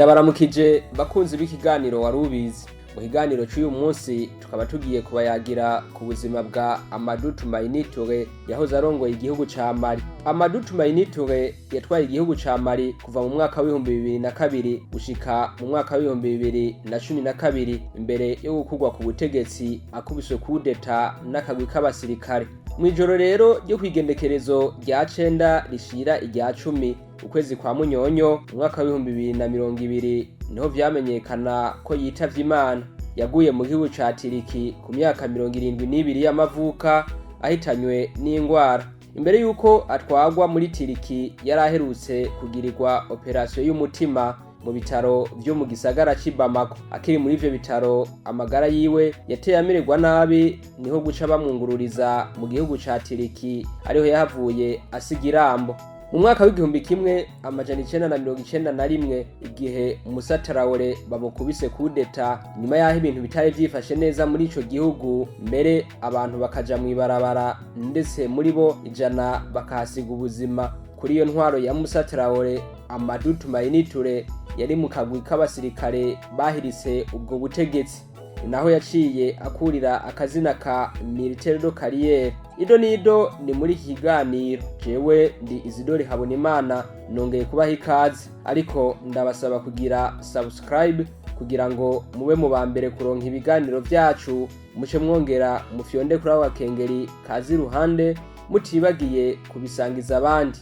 Ndabaramukije bakunzi b'ikiganiro Wari Ubizi. Mu kiganiro cy'uyu munsi tukaba tugiye kubayagira ku buzima bwa Amadou Toumani Touré, yahoze arongoye igihugu ca Mali. Amadou Toumani Touré yatwaye igihugu ca Mali kuva mu mwaka w'2002 gushika mu mwaka w'2012, imbere yo gukurwa ku butegetsi akubiswe kudeta n'akagwi k'abasirikare. Mw'ijoro rero ryo kw'igendekerezo rya 9 rishira irya 10 ukwezi kwa Munyonyo umwaka w'2020, niho vyamenyekana ko yitavye Imana. Yaguye mu gihugu ca Tiriki ku myaka 72 y'amavuka, ahitanywe n'ingwara. Imbere y'uko atwagwa muri Tiriki, yari aherutse kugirirwa operasiyo y'umutima mu bitaro vyo mu gisagara c'i Bamako. Akiri muri ivyo bitaro, amagara yiwe yateye amererwa nabi, niho guca bamwungururiza mu gihugu ca Tiriki, ariho yahavuye asiga irambo. Mu mwaka w'1991, igihe Musa Traore bamukubise kudeta, nyuma y'aho ibintu bitari vyifashe neza muri ico gihugu, mbere abantu bakaja mw'ibarabara, ndetse muri bo 100 bakahasiga ubuzima kuri iyo ntwaro ya Musa Traore, Amadou Toumani Touré yari mu kagwi k'abasirikare bahiritse ubwo butegetsi. Naho yaciye akurira akazina ka militaire de carrière. Ido nido ni muri iki kiganiro. Jewe ndi Isidore Habonimana, nongeye kubaha ikaze, ariko ndabasaba kugira subscribe kugira ngo mube mu ba mbere kuronka ibiganiro vyacu, muce mwongera mufyonde kuri ako gakengeri kaza iruhande, mutibagiye kubisangiza abandi.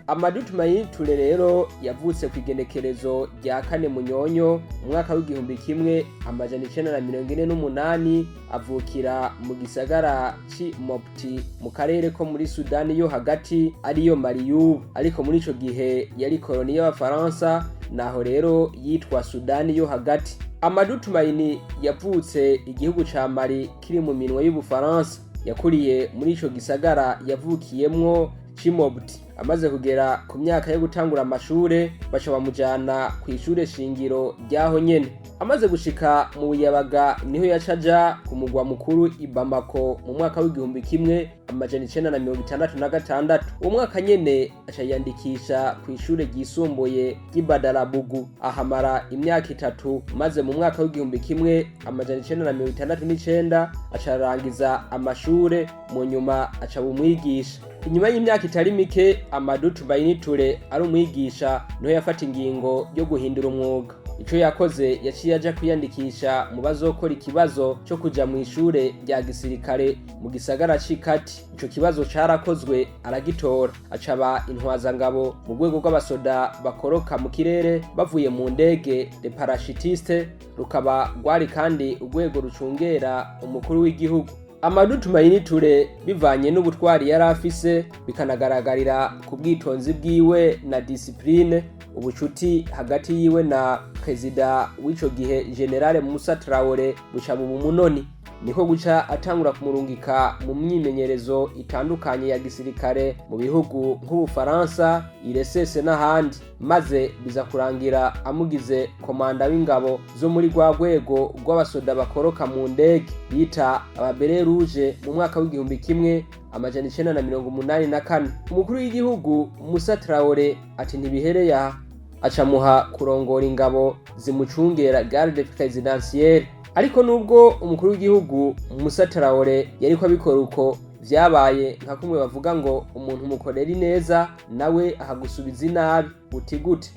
Amadou Toumani Touré rero yavutse ku igenekerezo rya 4 Munyonyo umwaka w'1948, avukira mu gisagara c'i Mopti mu karere ko muri Sudani yo hagati, ariyo Mali y'ubu, ariko muri ico gihe yari koloni y'Abafaransa, naho rero yitwa Sudani yo hagati. Amadou Toumani yavutse igihugu ca Mali kiri mu minwe y'Ubufaransa. Yakuriye muri ico gisagara yavukiyemwo c'i Mopti. Amaze kugera ku myaka yo gutangura amashure, baca bamujana kw'ishure shingiro ryaho nyene. Amaze gushika mu buyabaga, niho yaca aja ku mugwa mukuru i Bamako mu mwaka w'1966. Uwo mwaka nyene aca yiyandikisha kw'ishure ryisumbuye ry'i Badalabugu, ahamara imyaka 3, maze mu mwaka w'1969 aca arangiza amashure. Mu nyuma aca aba umwigisha. Inyuma y'imyaka itari mike Amadou Toumani Touré ari umwigisha, niho yafata ingingo yo guhindura umwuga. Ico yakoze, yaciye aja kwiyandikisha mu bazokora ikibazo co kuja mw'ishure rya gisirikare mu gisagara c'i Kati. Ico kibazo carakozwe, aragitora, acaba intwazangabo mu rwego rw'abasoda bakoroka mu kirere bavuye mu ndege, les parachutistes, rukaba rwari kandi urwego rucungera umukuru w'igihugu. Amadou Toumani Touré, bivanye n'ubutwari yari afise, bikanagaragarira ku bwitonzi bwiwe na discipline, ubucuti hagati yiwe na perezida w'ico gihe General Musa Traore buca buba umunoni. Niko guca atangura kumurungika mu myimenyerezo itandukanye ya gisirikare mu bihugu nk'Ubufaransa, Iresese n'ahandi, maze biza kurangira amugize komanda w'ingabo zo muri rwa rwego rw'abasoda bakoroka mu ndege bita aba bérets rouges mu mwaka w'1984. Umukuru w'igihugu Musa Traore ati ntibihereye aha, acamuha kurongora ingabo zimucungera, garde présidentielle. Ariko nubwo umukuru w'igihugu Musa Traore yariko abikora uko, vyabaye nka kumwe bavuga ngo umuntu umukorera ineza nawe ahagusubiza inabi. Uti gute?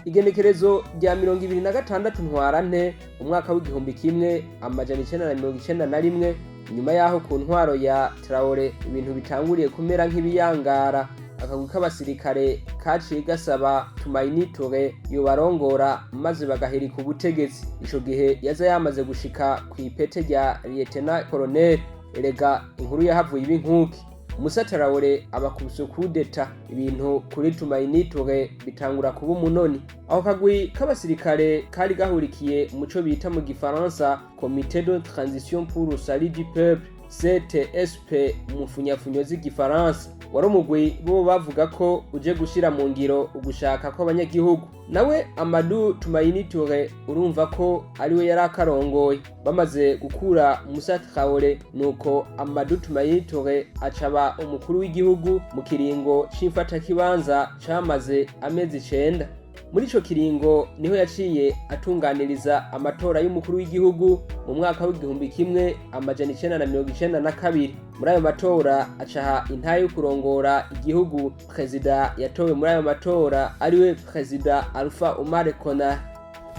Igenekerezo rya 26 Ntwarante umwaka w'1991, nyuma y'aho ku ntwaro ya Traore ibintu bitanguriye kumera nk'ibiyangara, akagwi k'abasirikare kaciye gasaba Toumani Touré yobarongora maze bagahirika ubutegetsi. Ico gihe yaza yamaze gushika kw'ipete rya lieutenant colonel. Erega inkuru yahavuye iba inkuki. Musa Traore abakubise kudeta, ibintu kuri Toumani Touré bitangura kuba umunoni. Ako kagwi k'abasirikare kari gahurikiye muco bita mu gifaransa Comité de transition pour le salut du peuple. CTSP mu mfunyafunyo z'igifaransa. Wari umugwi bo bavuga ko uje gushira mu ngiro ugushaka kw'abanyagihugu. Nawe Amadou Toumani Touré urumva ko ariwe yari akarongoye. Bamaze gukura Musa Traoré, nuko Amadou Toumani Touré acaba umukuru w'igihugu mu kiringo c'imfatakibanza camaze amezi 9. Muri ico kiringo niho yaciye atunganiriza amatora y'umukuru w'igihugu mu mwaka w'1992. Muri ayo matora acaha intahe yo kurongora igihugu perezida yatowe muri ayo matora, ariwe perezida Alpha Omar Konaré.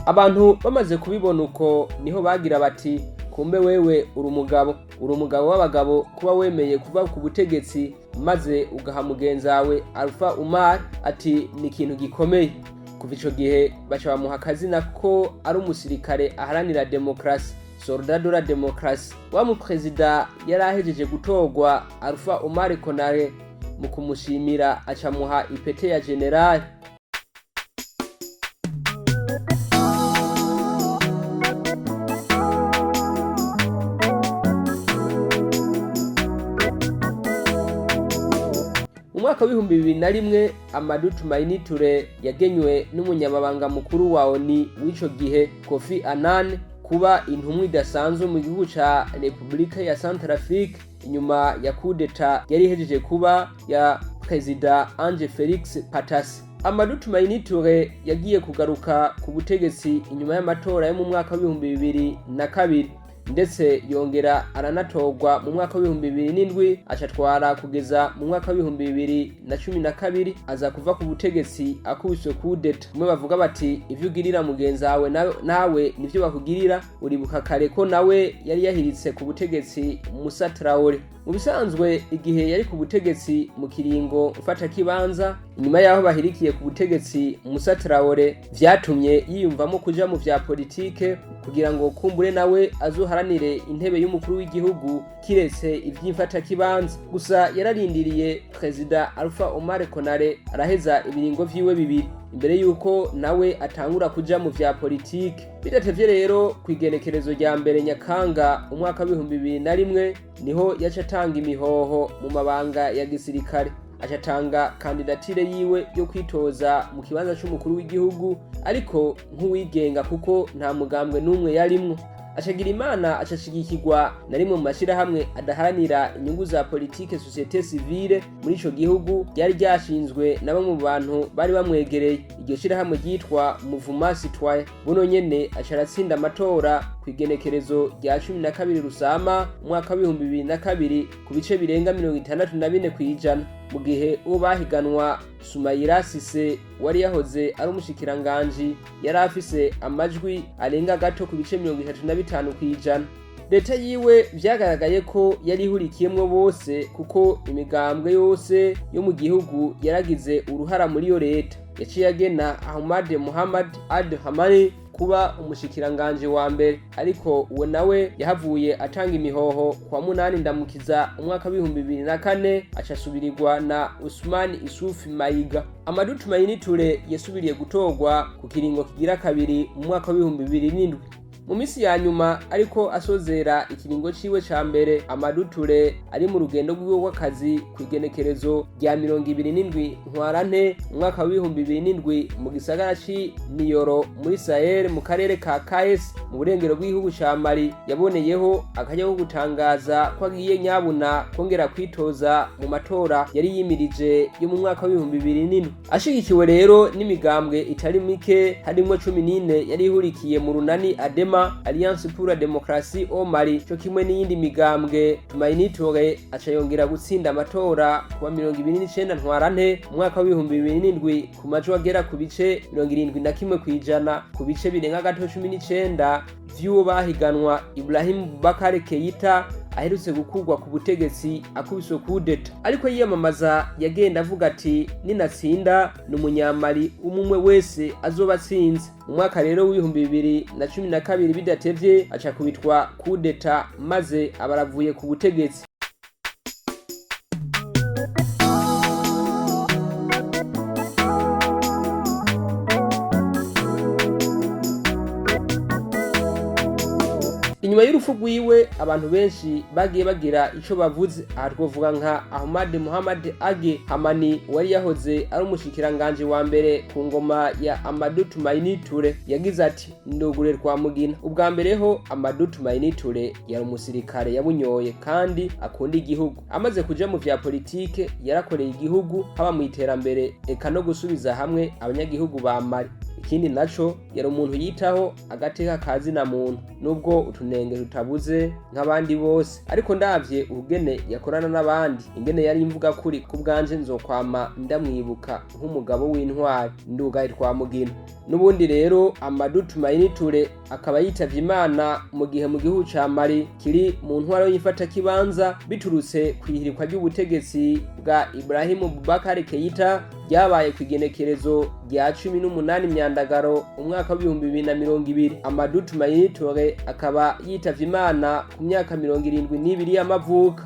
Abantu bamaze kubibona uko, niho bagira bati: "Kumbe wewe uri umugabo, uri umugabo w'abagabo, kuba wemeye kuva ku butegetsi maze ugaha mugenzawe Alpha Umar." Ati ni ikintu gikomeye. Kuva ico gihe baca bamuha akazina ko ari umusirikare aharanira demokarasi, soldat de la démocratie. Wa muperezida yari ahejeje gutorwa Alpha Omar Konaré, mu kumushimira acamuha ipete ya general. Mu mwaka w'2001, Amadou Toumani Touré yagenywe n'umunyamabanga mukuru wa ONU w'ico gihe Kofi Annan kuba intumwa idasanzwe mu gihugu ca Repubulika ya Centrafrique, inyuma ya kudeta yari ihejeje kuba ya Perezida Ange Felix Patassé. Amadou Toumani Touré yagiye kugaruka ku butegetsi inyuma y'amatora yo mu mwaka w'2002, ndetse yongera aranatorwa mu mwaka w'2007, acatwara kugeza mu mwaka w'2012, aza kuva ku butegetsi akubiswe kudeta. Umwe bavuga bati: "Ivyo ugirira mugenzi wawe nawe nivyo bakugirira." Uribuka kare ko nawe yari yahiritse ku butegetsi Musa Traore. Mu bisanzwe igihe yari ku butegetsi mu kiringo mfatakibanza, inyuma y'aho bahirikiye ku butegetsi Musa Traore, vyatumye yiyumvamo kuja mu vya politike kugira ngo kumbure nawe azoharanire intebe y'umukuru w'igihugu, kiretse ivy'imfatakibanza. Gusa yararindiriye Perezida Alpha Omar Konaré araheza ibiringo vyiwe bibiri imbere yuko nawe atangura kuja mu vya politike. Bidatevye rero, kw'igenekerezo rya 1 Nyakanga umwaka w'2001, niho yaca atanga imihoho mu mabanga ya gisirikare, acatanga kandidatire yiwe yo kwitoza mu kibanza c'umukuru w'igihugu, ariko nk'uwigenga kuko nta mugambwe n'umwe yarimwo. Acagira imana acashigikirwa na rimwe mu mashirahamwe adaharanira inyungu za politike, société civile, muri ico gihugu, ryari ryashinzwe na bamwe mu bantu bari bamwegereye. Iryo shirahamwe ryitwa Mouvement Citoyen. Buno nyene aca aratsinda amatora kw'igenekerezo rya 12 Rusama umwaka w'2002 ku bice birenga 64%, mu gihe uwo bahiganwa Sumayira Sise wari yahoze ari umushikiranganji yari afise amajwi arenga gato ku bice 35%. Leta yiwe vyagaragaye ko yari ihurikiyemwo bose, kuko imigambwe yose yo mu gihugu yaragize uruhara muri iyo leta. Yaciye agena Ahmad Muhammad Ad Hamani kuba umushikiranganje wa mbere, ariko uwo nawe yahavuye atanga imihoho kwa 8 Ndamukiza umwaka w'2004, acasubirirwa na Usman Isufi Mayiga. Amadou Toumani Touré yasubiriye gutorwa ku kiringo kigira kabiri mu mwaka w'2007. Mu minsi ya nyuma ariko asozera ikiringo ciwe ca mbere, Amadou Touré ari mu rugendo rwiwe rw'akazi kw'igenekerezo rya 27 Ntwarante umwaka w'2007 mu gisagara c'i Niyoro muri Sahel, mu karere ka Kayes mu burengero bw'igihugu ca Mali, yaboneyeho akanya ko gutangaza ko agiye nyabuna kongera kwitoza mu matora yari yimirije yo mu mwaka w'2007, ashigikiwe rero n'imigambwe itari mike, harimwo 14 yari ihurikiye mu runani ADEMA, Alliance pour la démocratie au Mali, co kimwe n'iyindi migambwe. Toumani Touré aca yongera gutsinda amatora kuwa 29 Ntwarante umwaka w'2007 ku majwi agera ku bice 71% ku bice birenga gato 19 vy'uwo bahiganwa Ibrahim Boubacar Keita aherutse gukurwa ku butegetsi akubiswe kudeta. Ariko yiyamamaza yagenda avuga ati: "Ninatsinda ni umunyamali umwe wese azoba atsinze." Mu mwaka rero w'2012, bidatevye aca kubitwa kudeta maze abaravuye ku butegetsi. Inyuma y'urupfu rwiwe, abantu benshi bagiye bagira ico bavuze. Aha twovuga nka Ahmad Muhammad Age Hamani, wari yahoze ari umushikiranganje wa mbere ku ngoma ya Amadou Toumani Touré. Yagize ati: "Ndugure Twamugina. Ubwa mbere ho, Amadou Toumani Touré yari umusirikare yabunyoye kandi akunda igihugu. Amaze kuja mu vya politike, yarakoreye igihugu, haba mu iterambere eka no gusubiza hamwe abanyagihugu ba Mali. Ikindi naco, yari umuntu yitaho agateka kazina muntu, nubwo utunenge tutabuze nk'abandi bose. Ariko ndavye ubugene yakorana n'abandi, ingene yari imvuga kuri, ku bwanje nzokwama ndamwibuka nk'umugabo w'intwari. Ndugaye Twamugina." N'ubundi rero, Amadou Toumani Touré akaba yitavye Imana mu gihe mu gihugu ca Mali kiri mu ntwaro y'imfatakibanza, biturutse kw'ihirikwa ry'ubutegetsi bwa Ibrahim Boubacar Keita ryabaye ku igenekerezo rya 18 Myandagaro umwaka w'2020. Amadou Toumani Touré akaba yitavye Imana ku myaka 72 y'amavuko.